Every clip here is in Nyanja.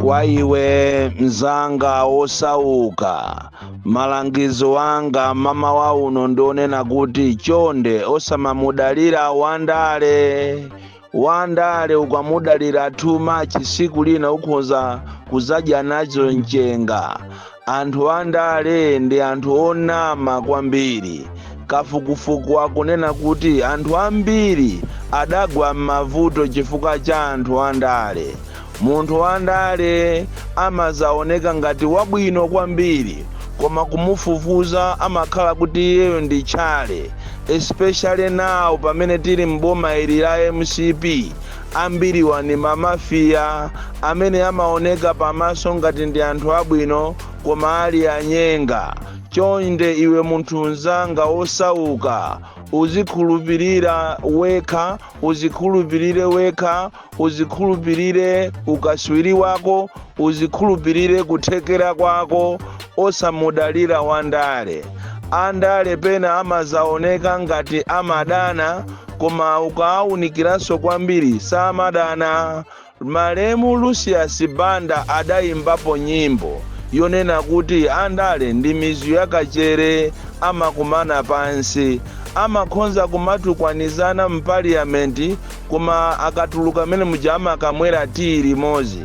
Kwa iwe mzanga wosauka, malangizo anga mmawa uno ndionena kuti chonde osamamudalira wandale. Wandale ukamudalira too much, tsiku lina ukhoza kuzadya nazo mchenga. Anthu andale ndi anthu onama kwambiri. Kafukufuku akunena kuti anthu ambiri adagwa m'mavuto chifukwa cha anthu andale. Munthu wandale amazaoneka ngati wabwino kwambiri, koma kumufufuza amakhala kuti iyeyo ndi tchale. Especially now pamene tili mboma ili la MCP, ambiriwa ni mamafiya amene amaoneka pamaso ngati ndi anthu abwino, koma ali anyenga. Chonde iwe munthu mzanga wosauka, uzikhulupirira wekha, uzikhulupirire wekha, uzikhulupirire ukaswiri wako, uzikhulupirire kuthekera kwako, osamudalira wandale. Andale pena amazaoneka ngati amadana, koma ukawunikiranso kwambiri samadana. Malemu Lucius Banda adayimbapo nyimbo yonena kuti andale ndi mizu yakachere, amakumana pansi, amakhonza kumatukwanizana mpaliyamenti, koma akatuluka mene muja amakamwera tiyi limodzi.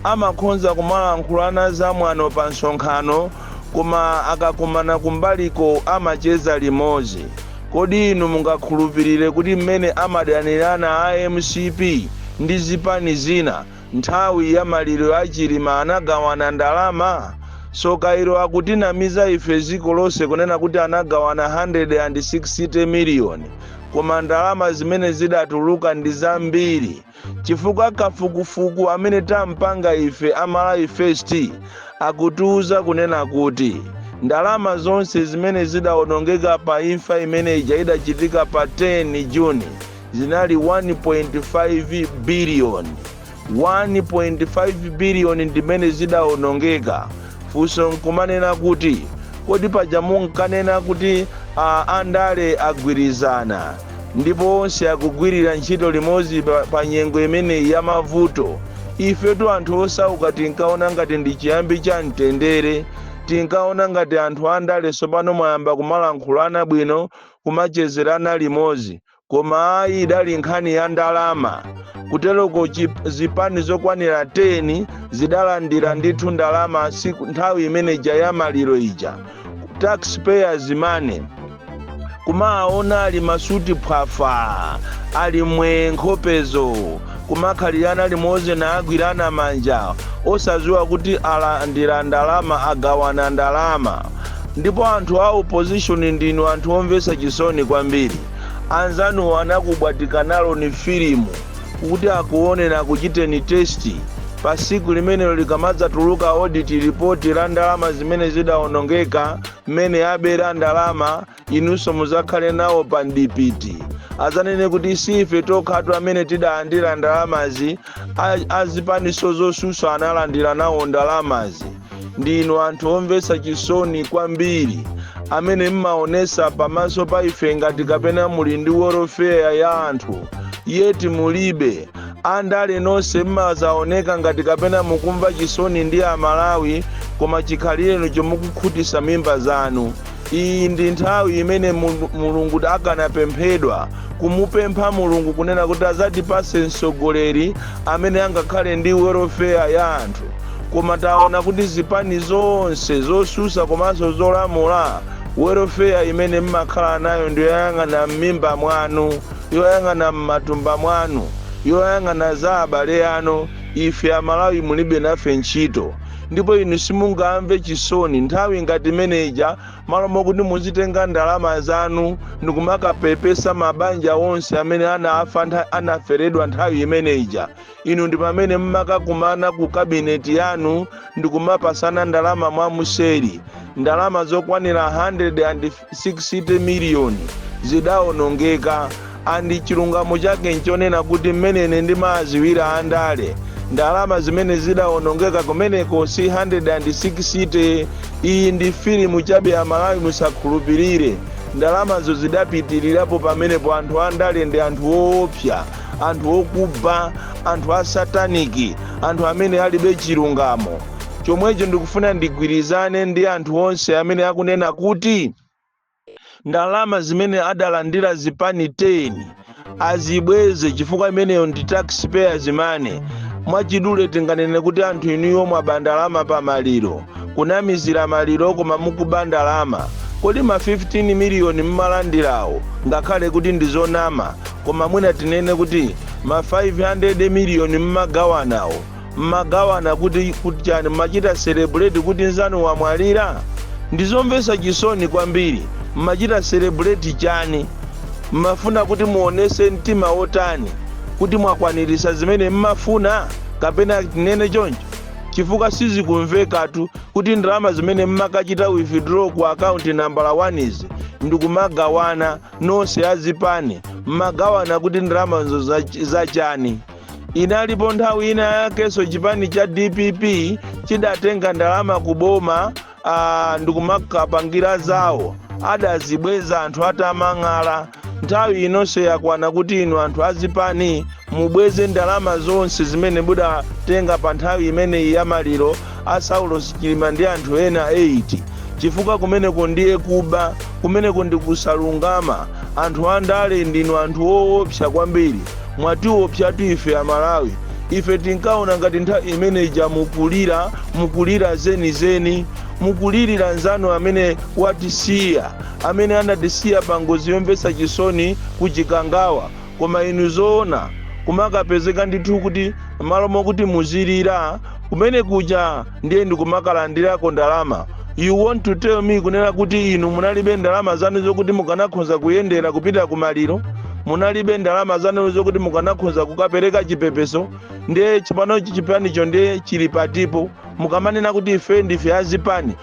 Amakhonza kumalankhulana zamwano pa msonkhano, koma akakumana kumbaliko amacheza limodzi. Kodi inu mungakhulupirire kuti mmene amadanirana a MCP ndi zipani zina, nthawi ya maliro a Chilima anagawana ndalama? Sokairo akutinamiza ife dziko lonse kunena kuti anagawana 160 miliyoni, koma ndalama zimene zidatuluka ndi zambiri, chifukwa kafukufuku amene tampanga ife a Malawi First akutiuza kunena kuti ndalama zonse zimene zidawonongeka pa imfa imene ija idachitika pa 10 Juni zinali 1.5 biliyoni. 1.5 biliyoni ndimene zidawonongeka. Funso nkumanena kuti kodi paja munkanena kuti andale agwirizana ndipo onse akugwirira ntchito limodzi pa nyengo imeneyi ya mavuto? Ifetu anthu osauka tinkaona ngati ndi chiyambi cha mtendere. Tinkaona ngati anthu andale tsopano mwayamba kumalankhulana bwino, kumachezerana limodzi, koma ayi, idali nkhani ya ndalama. Kuteroko zipani zokwanira 10 zidalandira ndithu ndalama siku nthawi imeneja ya maliro ija, taxpayers money. Kumaona ali masuti phwafa, ali mwe nkhopezo, kumakhalirana limodzi naagwirana manja, osadziwa kuti alandira ndalama, agawana ndalama. Ndipo anthu a opposition ndinu anthu omvetsa chisoni kwambiri. Anzanu anakubwatika nalo ni filimu kuti akuone, akuchiteni test. Pa siku limenelo likamadzatuluka audit report la ndalama zimene zidawonongeka, mmene abera ndalama, inunso muzakhale nawo pa mdipiti. Azanene kuti si ife tokhatu amene tidalandira ndalamazi, azipaniso zosusa analandira nawo ndalamazi. Ndinu anthu omvetsa chisoni kwambiri amene mmaonesa pamaso pa ife ngati kapena muli ndi welfare ya anthu, yet mulibe. Andale nonse mmazaoneka ngati kapena mukumva chisoni ndi Amalawi, koma chikhalireno chomukukhutisa mimba zanu. Iyi ndi nthawi imene Mulungu akanapemphedwa, kumupempha Mulungu kunena kuti azatipase mtsogoleri amene angakhale ndi welfare ya anthu. Koma taona kuti zipani zonse zosusa komanso zolamula, welfare imene mmakhala nayo ndi yoyang'ana m'mimba mwanu, yoyang'ana m'matumba mwanu, yoyang'ana za abale anu. Ife Amalawi mulibe nafe ntchito. Ndipo inu simungamve chisoni nthawi ngati imeneja, malo mokuti muzitenga ndalama zanu ndikumakapepesa mabanja onse amene anafa, anaferedwa nthawi imeneja, inu ndi pamene mmakakumana ku kabineti yanu ndikumapasana ndalama mwamuseri. Ndalama zokwanira 160 miliyoni zidawonongeka. And chilungamo chake nchonena kuti mmenene ndimaziwira andale, ndalama zimene zidawonongeka kumeneko si 160. Iyi ndi filimu chabe, Amalawi musakhulupirire. Ndalamazo zidapitirirapo pamenepo. Anthu andale ndi anthu woopsa. Anthu okuba, anthu asataniki, anthu amene alibe chilungamo. Chomwecho ndikufuna ndigwirizane ndi anthu onse amene akunena kuti ndalama zimene adalandira zipani 10 azibweze, chifukwa imeneyo ndi taxpayers money. Mwachidule tinganene kuti anthu inuyo mwaba ndalama pa maliro, kunamizira maliro koma mukuba ndalama. Kodi ma 15 miliyoni mmalandirawo, ngakhale kuti ndi zonama, koma mwina tinene kuti ma 500 miliyoni mmagawanawo, mmagawana kuti chani? Mmachita celebrate kuti nzanu wamwalira? Ndizomvetsa chisoni kwambiri. Mmachita celebrate chani? Mmafuna kuti muonese mtima wotani? Kuti mwakwanirisa zimene mmafuna, kapena tinene choncho? Chifukwa sizikumvekatu kuti ndalama zimene mmakachita withdraw ku akaunti nambala 1 izi ndikumagawana nonse azipani, mmagawana kuti ndalamazo zachani? Inalipo nthawi ina yakenso chipani cha DPP chidatenga ndalama kuboma ndikumakapangira zawo, adazibweza anthu atamang'ala. Nthawi inonso yakwana kuti inu anthu azipani mubweze ndalama zonse zimene mudatenga pa nthawi imeneyi ya maliro a Saulos Chilima ndi anthu ena 8, chifukwa kumeneko ndiye kuba, kumeneko ndi kusalungama. Anthu andale ndinu anthu woopsa kwambiri, mwatiopsatu ife Amalawi. Ife tinkaona ngati nthawi imeneyi mukulira, mukulira zenizeni, mukulirira nzanu amene watisiya, amene anatisiya pa ngozi yomvetsa chisoni ku Chikangawa. Koma inu zoona kumakapezeka ndithu kuti malo mokuti muzilira kumene kuja ndiye ndikumakalandirako ndalama. You want to tell me kunena kuti inu munalibe ndalama zanu zokuti mukanakhoza kuyendera kupita kumaliro? Munalibe ndalama zanu zokuti mukanakhoza kukapereka chipepeso? Ndiye chipanochi, chipanicho ndiye chili patipo? Mukamanena kuti ife ndife azipani,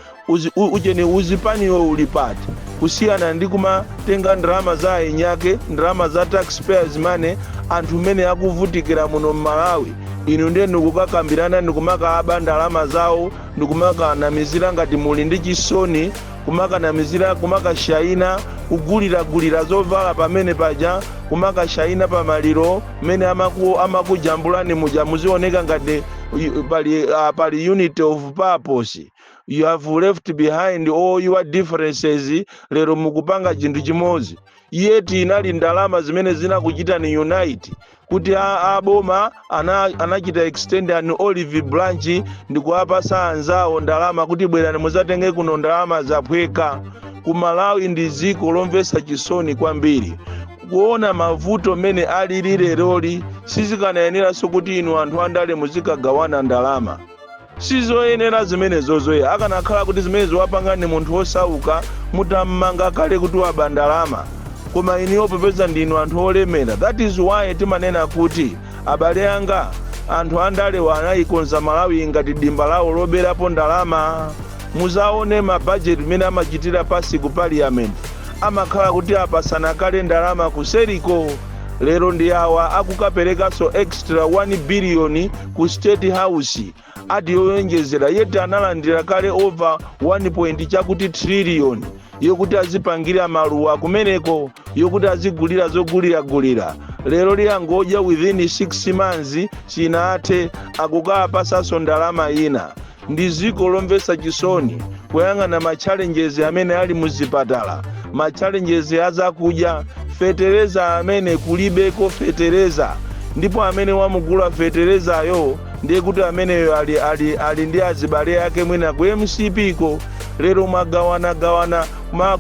ucheni uzipaniwo uli pati, kusiyana ndi kumatenga ndalama za ainyake, ndalama za taxpayers money, anthu mmene akuvutikira muno mMalawi, inu ndiye ndikukakambirana ndikumakaba ndalama zawo, ndikumakanamizira ngati muli ndi chisoni, kumakanamizira, kumakashayina, kuguliragulira zovala pamene paja, kumakashayina pamaliro mmene amakujambulani muja, muzioneka ngati pali unity of purpose. You have left behind all your differences, lero mukupanga chinthu chimodzi. Yet inali ndalama zimene zinakuchitani unite kuti aboma anachita extend an olive branch ndikuwapasa anzawo ndalama kuti bwerani muzatenge kuno, ndalama zaphweka. Ku Malawi ndi dziko lomvetsa chisoni kwambiri kuona mavuto mmene alili leroli. Sizikanayeneranso kuti inu anthu andale muzikagawana ndalama, sizoyenera zimenezozoya. Akanakhala kuti zimenezo wapanga ni munthu wosauka, mutammanga kale kuti waba ndalama. Koma iniyo popeza ndinu anthu olemera, that is why timanena kuti, abale anga, anthu andalewa anayikonza Malawi ngati dimba lawo loberapo ndalama. Muzaone mabajeti mmene amachitira pass ku parliament, amakhala kuti apasana kale ndalama kuseriko. Lero ndi awa akukaperekanso extra 1 billion ku State House, ati yoyonjezera, yet analandira kale over 1 point chakuti trillion yokuti azipangira maluwa kumeneko, yokuti azigulira zoguliragulira. Lero liyangodya within 6 months sinathe, akukapasanso ndalama ina. Ndi dziko lomvetsa chisoni kuyang'ana ma challenges amene ali muzipatala, ma challenges azakudya, fetereza amene kulibeko fetereza, ndipo amene wamugula feterezayo ndiye kuti ameneyo ali ndi azibale ake mwina ku MCP ko. Lero mwagawanagawana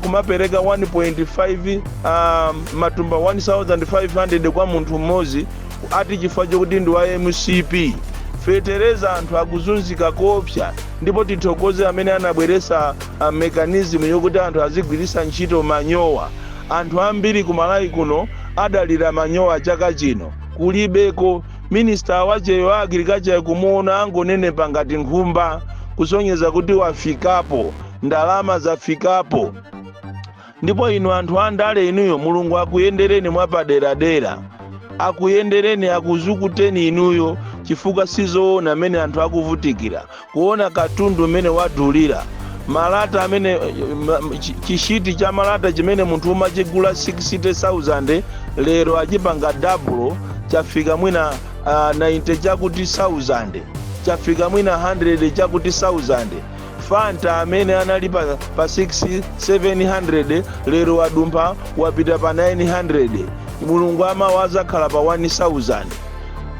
kumapereka 1.5 matumba 1500 kwa munthu mmodzi, ati chifukwa chokuti ndi wa MCP. Fetereza, anthu akuzunzika kopsa. Ndipo tithokoze amene anabweresa mechanism yokuti anthu azigwiritsa ntchito manyowa. Anthu ambiri ku Malawi kuno adalira manyowa, chaka chino kulibeko. Minister wacheyo agriculture kumuona angonenepa ngati nkhumba, kusonyeza kuti wafikapo, ndalama zafikapo. Ndipo inu anthu andale inuyo, Mulungu akuyendereni mwapaderadera, akuyendereni, akuzukuteni inuyo, chifukwa sizoona mmene anthu akuvutikira, kuona katundu mmene wadulira. Malata amene chishiti cha malata chimene munthu umachigula 60,000, lero achipanga double, chafika mwina 90 chakuti 1000, chafika mwina 100 chakuti 1000. Fanta amene anali pa 6 700, lero wadumpha, wapita pa 900. Mulungu amawa azakhala pa 1000.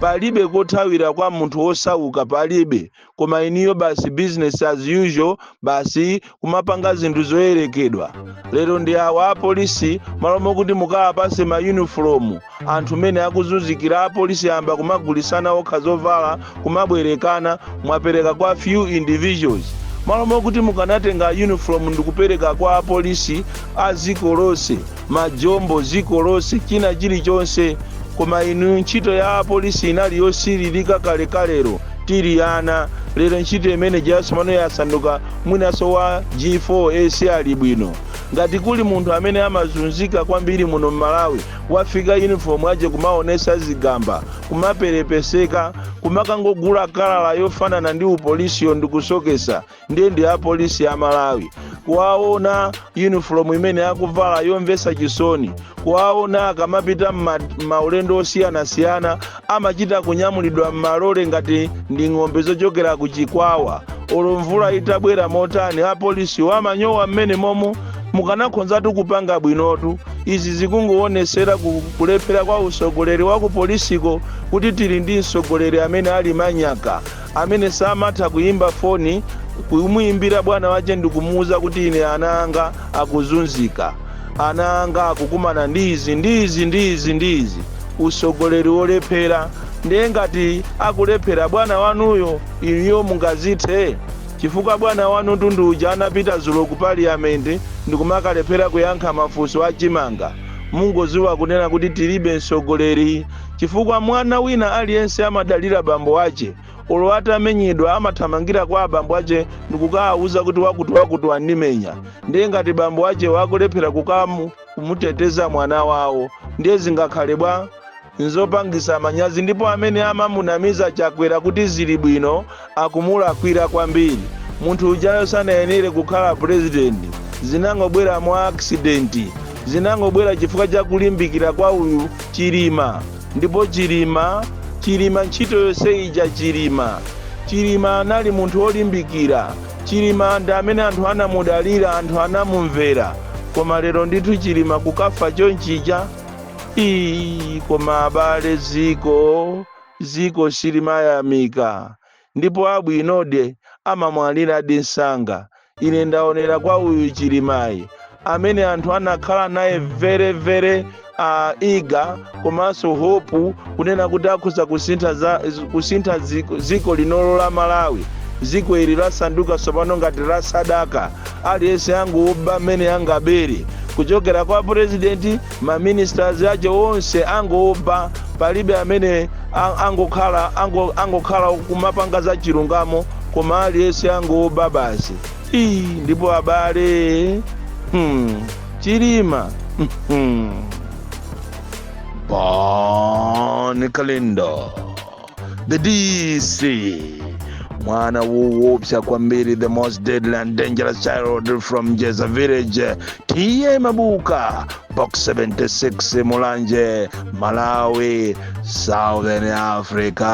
Palibe kothawira kwa munthu wosauka, palibe. Koma iniyo basi, business as usual, basi kumapanga zinthu zoyerekedwa. Lero ndi awa apolisi, malo mokuti mukawapase ma uniform anthu mene akuzunzikira, apolisi amba kumagulisana okha zovala, kumabwerekana. Mwapereka kwa few individuals, malo mokuti mukanatenga uniform ndikupereka kwa apolisi a dziko lonse, majombo dziko lonse, china chilichonse. Koma inu, ntchito ya apolisi inali yosiririka kalekalero tili ana. Lero ntchito imene jasomano yasanduka mwinaso wa G4 AC ali bwino. Ngati kuli munthu amene amazunzika kwambiri muno mMalawi, wafika uniform aje kumaonesa zigamba, kumaperepeseka, kumakangogula kalala yofanana ndi upolisiyo ndikusokesa, ndiye ndi apolisi a Malawi. Kuwaona uniform imene akuvala, yomvetsa chisoni. Kuwaona akamapita maulendo osiyanasiyana, amachita kunyamulidwa m'malole ngati ndi ng'ombe zochokera ku Chikwawa. Olo mvula itabwera motani, apolisiwo amanyowa mmene momo. Mukanakhonzatu kupanga bwinotu. Izi zikungowonesera kulephera kwa usogoleri wa kupolisiko, kuti tili ndi msogoleri amene ali manyaka, amene samatha kuyimba foni, kumuyimbira bwana wache ndikumuwuza kuti ine ana anga akuzunzika, ana anga akukumana ndi izi, ndi izi, ndi izi, ndi izi. Usogoleri wolephera. Ndiye ngati akulephera bwana wanuyo, inuyo mungazithe? Chifukwa bwana wanu tundu uja anapita zulo ku parliament ndikumakalephera kuyankha mafunso achimanga. Mungoziwa kunena kuti tilibe msogoleri, chifukwa mwana wina aliyense amadalira bambo ache. Olo atamenyedwa, amathamangira kwa abambo ache ndikukawawuza kuti wakuti wakuti wandimenya. Ndiye ngati bambo ache wakulephera kumuteteza mwana wawo, ndiye zingakhale bwa? Nzopangisa manyazi. Ndipo amene amamunamiza Chakwera kuti zili bwino, akumulakwira kwambiri. Munthu ujayo sanayenere kukhala president. Zinangobwera mwa accident, zinangobwera chifukwa cha kulimbikira kwa uyu Chilima. Ndipo Chilima, Chilima, ntchito yonse ija Chilima, Chilima anali munthu wolimbikira. Chilima ndi amene anthu anamudalira, anthu anamumvera. Koma lero ndithu Chilima kukafa chonchija, ii, koma abale, ziko ziko silimayamika, ndipo abwinode amamwaliradi msanga. Ine ndaonera kwa uyu Chilimayi, amene anthu anakhala naye very very eager, komanso hope kunena kuti akhoza kusintha ziko linolo la Malawi. Ziko ili lasanduka tsopano ngati la sadaka, aliyense angoba mmene angabere, kuchokera kwa president, ma ministers ache onse angoba. Palibe amene angokhala kumapanga za chilungamo, koma aliyense angoba basi. Ii, ndipo abale, Chilima. Bon Kalindo, the DC, mwana woopsa kwambiri, the most deadly and dangerous child from Jeza village, T/A Mabuka, Box 76, Mulanje, Malawi, Southern Africa.